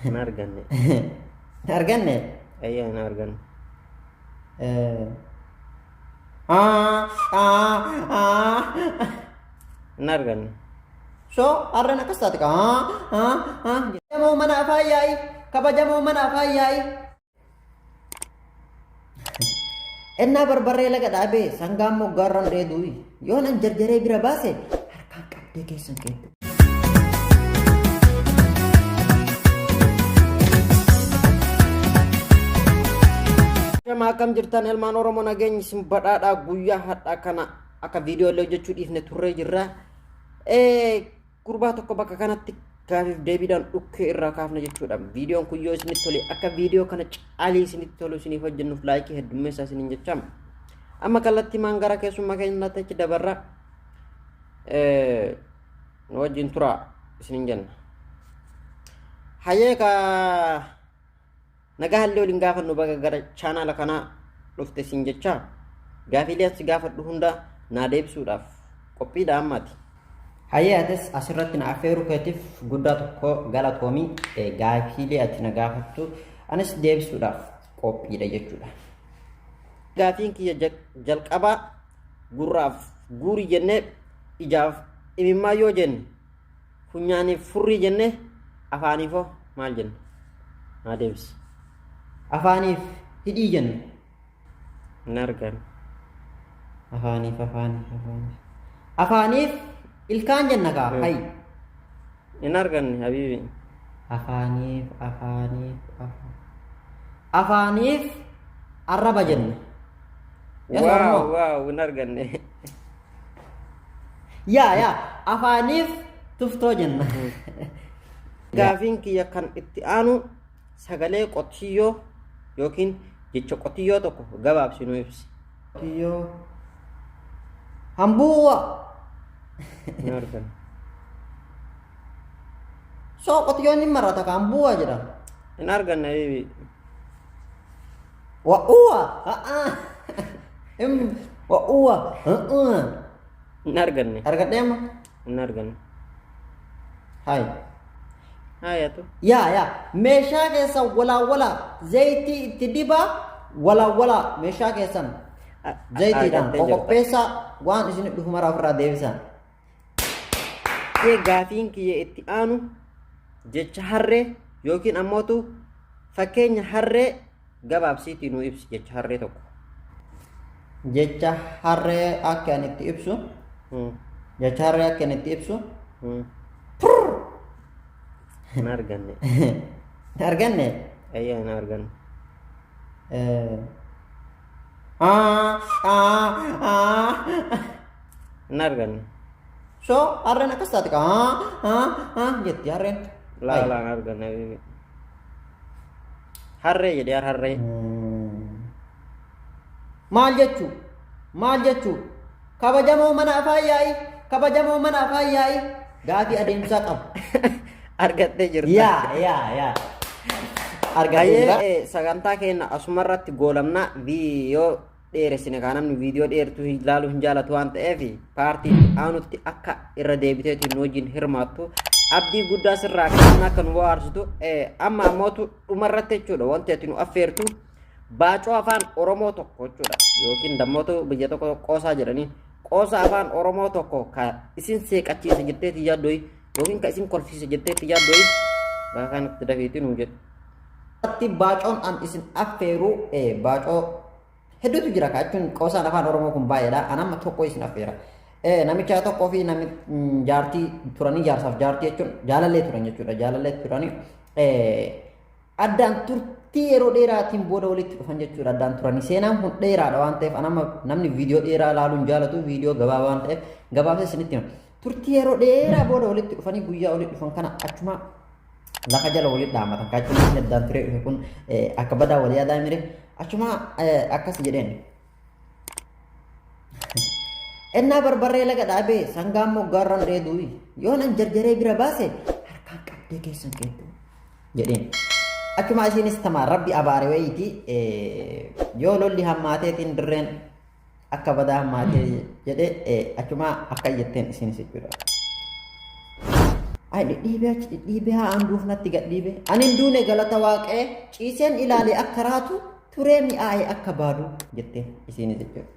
Hin arganne. Hin arganne? Eeyyee hin arganne. Ah, ah, ah. Hin arganne. So, harreen akkas taate kaa. Ah, ah, ah. Kabajamoo mana afaan yaa'ii. Kabajamoo mana afaan yaa'ii. Ennaa barbarree laga dhaabee sangaan moggaarraan dheeduu yoo nan jarjaree bira baase harkaan qabdee keessan keettu. Shama akkam jirtan ilmaan Oromoo nageenyi isin badhaadhaa guyyaa har'aa kana akka viidiyoo illee hojjechuu dhiifne turree jirra. Gurbaa tokko bakka kanatti gaafiif deebiidhaan dhukkee irraa kaafna jechuudha. Viidiyoon kun yoo isinitti tole akka viidiyoo kana caalii isinitti tolu isiniif hojjennuuf laayikii heddummeessaa isiniin jechaa. Amma kallattii maan gara keessummaa keenyaatti achi dabarra. Nu wajjin turaa isiniin jenna. Hayyee kaa Nagaa hallee waliin gaafannu baga gara chaanaala kanaa dhufte siin jechaa gaafiilee an si gaafadhu hunda naa deebisuudhaaf qophiidha ammaati. Hayyee atis asirratti na affeeruu keetiif guddaa tokko galatoomi gaafiilee ati na gaafattu anis deebisuudhaaf qophiidha jechuudha. Gaafiin kiyya jalqabaa gurraaf guurii jennee ijaaf imimmaa yoo jenne Funyaaniif furrii jenne afaaniif hoo maal jenna? Naa deebisi. Afaaniif hidhii jenna. Hin argan. Afaaniif afaaniif afaaniif. Afaaniif ilkaan jenna kaa hayi. Hin arganne habiibi. Afaaniif afaaniif afaan. Afaaniif arraba jenna. Yes or Waaw no? waaw hin arganne. Yaa yaa afaaniif tuftoo jenna. Gaafiin kiyya kan itti aanu sagalee qotiyyoo yookiin jecha qotiyyoo tokko gabaabsi nu ibsi. Qotiyyoo. Hambuuwa. Hin argan. Soo qotiyyoon ni marata ka hambuuwa jedha. Hin arganne habiibi. Wa'uwa. Wa'uwa. Hin arganne. Argadhee amma. Hin arganne. Hai. Haayatu. Yaa yaa meeshaa keessan walaawwalaa zayitii itti dibaa walaawwalaa meeshaa keessan zayitiidhaan Argattee jirta. qoqopheessaa waan isin dhufu maraa ofirraa deebisaa. Ee gaafiin kiyya itti aanu jecha harree yookiin ammootu fakkeenya harree gabaabsiitii nuu ibsi jecha harree tokko. Jecha harree akka ani itti ibsu jecha harree akka ani itti ibsu Hin arganne. Hin arganne. Eeyyee hin arganne. Aa aa aa. Hin arganne. So harreen akkas taate kaa haa haa haa jetti harreen. Laa laa hin arganne. Habibi. Harree jedhee harree. Maal jechuu? Maal jechuu? Kabajamoo mana afaan yaa'ii kabajamoo mana afaan yaa'ii gaafii adeemsaa qaba. Argattee jirta. Yaa yaa yaa. Argattee jira. Hayyee sagantaa keenya asumarratti goolamna yoo dheeressine kaa namni viidiyoo dheertuu ilaaluu hin jaalatu waan ta'eef paartii itti aanutti akka irra deebiteetiin nu wajjin hirmaattu abdii guddaa sirraa qabna akka nu bohaarsitu amma ammootu dhumarratti jechuudha wanti ati nu affeertu baacoo afaan Oromoo tokko jechuudha yookiin dammootu biyya tokko qoosaa jedhanii qoosa afaan Oromoo tokko ka isin seeqachiisa jetteeti yaaddooyi yookiin ka isin kolfisiisa jetteetti yaaddooyi bakka kanatti dafiitii nu jedhu. Atti baacoon an isin affeeru baacoo hedduutu jira kaa jechuun qoosaan afaan Oromoo kun baay'eedha. An amma tokko isin affeera. Namicha tokkoo fi nami jaartii turanii jaarsaaf jaartii jechuun jaalallee turan jechuudha. Jaalallee turanii addaan turtii yeroo dheeraatiin booda walitti dhufan jechuudha. Addaan turanii seenaan kun dheeraadha waan ta'eef an amma namni viidiyoo dheeraa ilaaluu hin jaalatu viidiyoo gabaabaa waan ta'eef gabaabsee isinitti hima. Turtii yeroo dheeraa booda walitti dhufanii guyyaa walitti dhufan kana achuma lafa jala walitti dhaammatan. Kaachuma inni addaan turee dhufe kun akka badaa wal yaadaa mire achuma akkas jedheen. Ennaa barbarree laga dhaabee sangaan moggaarraan dheeduu yoo nan jarjaree bira baase harkaan qabdee keessan keettu jedheen. Achuma isiinis tama rabbi abaare wayiiti yoo lolli hammaateetiin dirreen akka badaa hammaatee jedhe achuma akka jetteen isiinis jechuudha. Ay dhidhiibee achi dhidhiibee haa anduuf natti gadhiibe. Ani hin duune galata waaqee ciiseen ilaale akka raatu turee mi'aaye akka baadu jette isiinis jechuudha.